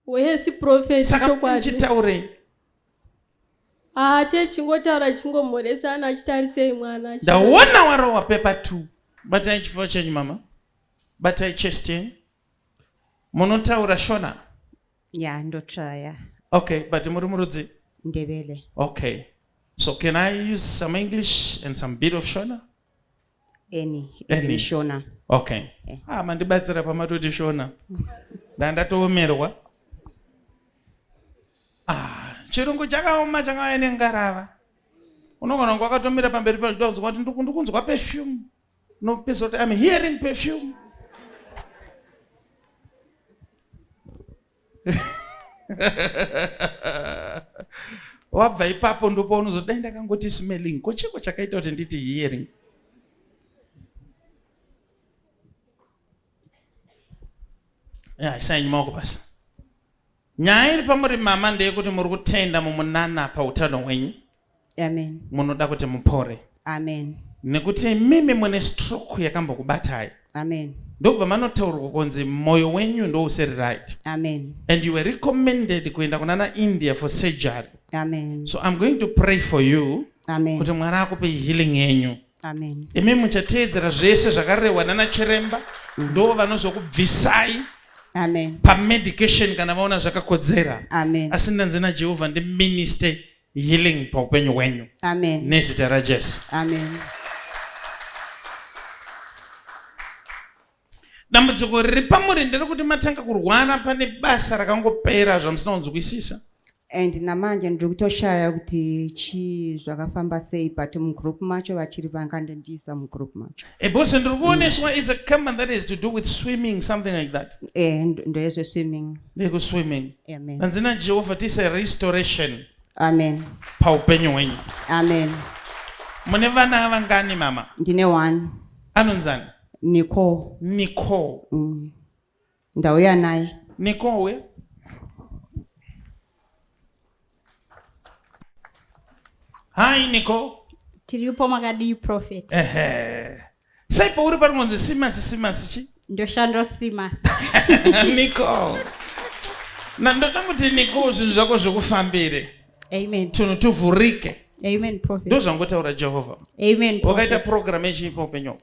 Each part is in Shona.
Yes prophet Saka chokwadi. muchitaurei? Ah techingotaura chingomhoresana achitarisei mwana. achi- Ndaona warowa paper 2. Batai chifuva chenyu mama. Batai chest yenyu. Munotaura Shona? Ya, ndotraya. Okay, but muri murudzi? Ndebele. Okay. So can I use some English and some bit of Shona? Any, Any. even Shona. Okay. Eh. Ah, mandibatsira pamatoti Shona. Ndandatoomerwa. Ah, chirungu chakaoma chakauya nengarava. Unogona kunge wakatomira pamberi pazvida kunzwa kuti ndikunzwa perfume. Unopedza kuti I'm hearing perfume. Wabva ipapo ndopaunozodai ndakangoti smelling. Ko chiko chakaita kuti nditi hearing? Ya, isai maoko pasi. Nyaya iri pamuri mama ndeyekuti muri kutenda mumunana pautano hwenyu. Amen. Munoda kuti mupore. Amen. Nekuti imimi mune stroke yakambokubatai. Amen. Ndokubva manotaurwa kunzi moyo wenyu ndousiri right. Amen. And you were recommended kuenda kunana India for surgery. Amen. So I'm going to pray for you. Amen. Kuti Mwari akupe healing yenyu. Amen. Imi muchateedzera zvese zvakarehwa nana chiremba ndo vanozokubvisai. Amen. Pamedication kana vaona zvakakodzera. Amen. Asi ndanzi naJehovha ndiminister healing paupenyu hwenyu. Amen. Nezita raJesu. Amen. Dambudziko riri pamuri nderekuti matanga kurwara pane basa rakangopera zvamusina kunzwisisa. And namanje ndiri kutoshaya kuti chii zvakafamba sei, but mugroup macho vachiri vangandiisa mugroup macho. Boss, ndiri kuoneswa it's a company that is to do with swimming, something like that. Ndezve swimming. Ndeku swimming. Amen. Hanzi naJehovha tise restoration. Amen. Paupenyu hwenyu. Amen. Mune vana vangani mama? Ndine one. Anonzani? Nicole. Nicole. Ndauya naye. Nicole we? Hi Nicole. Tiripo makadii prophet? Ehe. Sei pauri pari kunzi Simas Simas chi? Ndoshanda Simas. Nicole. Na ndoda kuti Nicole zvinhu zvako zvikufambire. Amen. Tunhu tuvhurike. Amen prophet. Ndozvangotaura Jehovah. Amen. Wakaita program yechii paupenyu?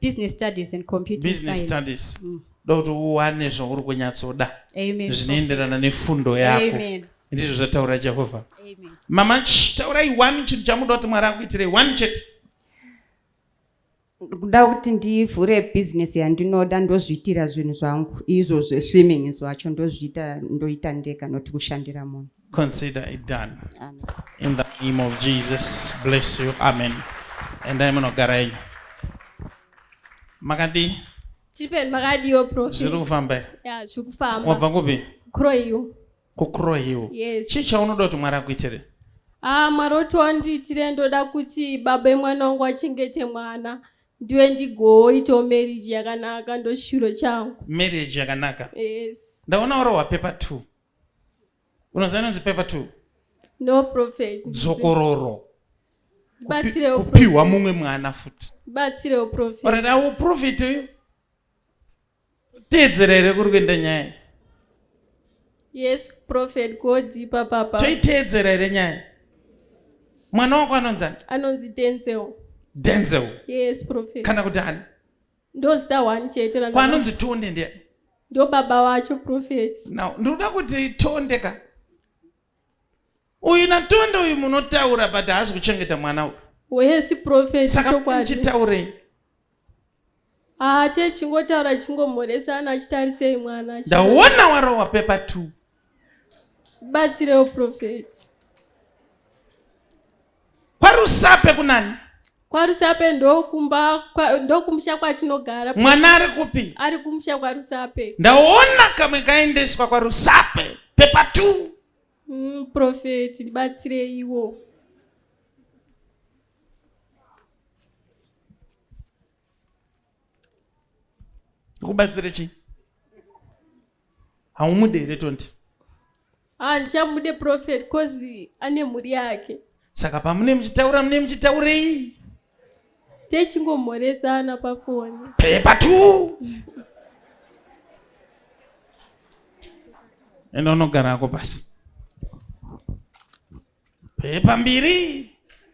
Business studies and computer Business science. studies. Ndokuti uwane zvauri kunyatsoda. Amen. Zvinoenderana nefundo yako. Amen. Ndizvo zvataura Jehovah. Amen. Mama, taurai one chinhu chamunoda kuti Mwari akuitirei, one chete. Kuda kuti ndivhure business yandinoda, ndozviitira zvinhu zvangu izvo zveswimming zvacho ndozviita, ndoita ndega, not kushandira munhu. Consider it done. Amen. In the name of Jesus, bless you. Amen. Endai munogara henyu. Makadii? Chipen makadiwo prophet. Zviri kufamba here? Ya, zviri kufamba. Wabva kupi? Kucrow Hill. KuCrow Hill. Yes. Chii chaunoda kuti Mwari akuitire? Mwari oti wandiitire, ndoda kuti baba emwana wangu achengete mwana. Ndiwe ndigoitawo marriage yakanaka, ndo chishuviro changu. Marriage yakanaka? Yes. Ndaona warohwa paper 2. Unoziva inonzi paper 2? No prophet. Dzokororo. Batsirewo Kupiwa mumwe mwana futi. Batsirewo prophet. All right, I will prove it to you. Teedzera here kuri kuenda nyaya? Yes, prophet, go deeper, papa. Toiteedzera here nyaya? Mwana wako anonzi ani? Anonzi Denzel. Denzel. Yes, prophet. Kana kuti ani? Ndo zita one chete randaka- Kwa anonzi Tonde ndiye? Ndo baba wacho, prophet. Now, ndinoda kuti Tonde ka. Uyu naTonde uyu munotaura but haasi kuchengeta mwana uyu. Yes, prophet, Saka chokwadi. muchitaurei? Techingotaura chingomhoresana achitarisei mwana. Ndaona warohwa paper 2. Batsirewo prophet. KwaRusape kunani? KwaRusape ndokumusha kwatinogara. Mwana ari kupi? Ari kumusha kwaRusape. Ndaona kamwe kaendeswa kwaRusape paper 2. Prophet, ndibatsireiwo. Ndikubatsire chii? Haumude here Tonde? Handichamude prophet cause ane mhuri yake. Saka pamune muchitaura mune muchitaurei? Techingomhoresana pafoni. Paper 2. Enda unogarako pasi. Pepa mbiri.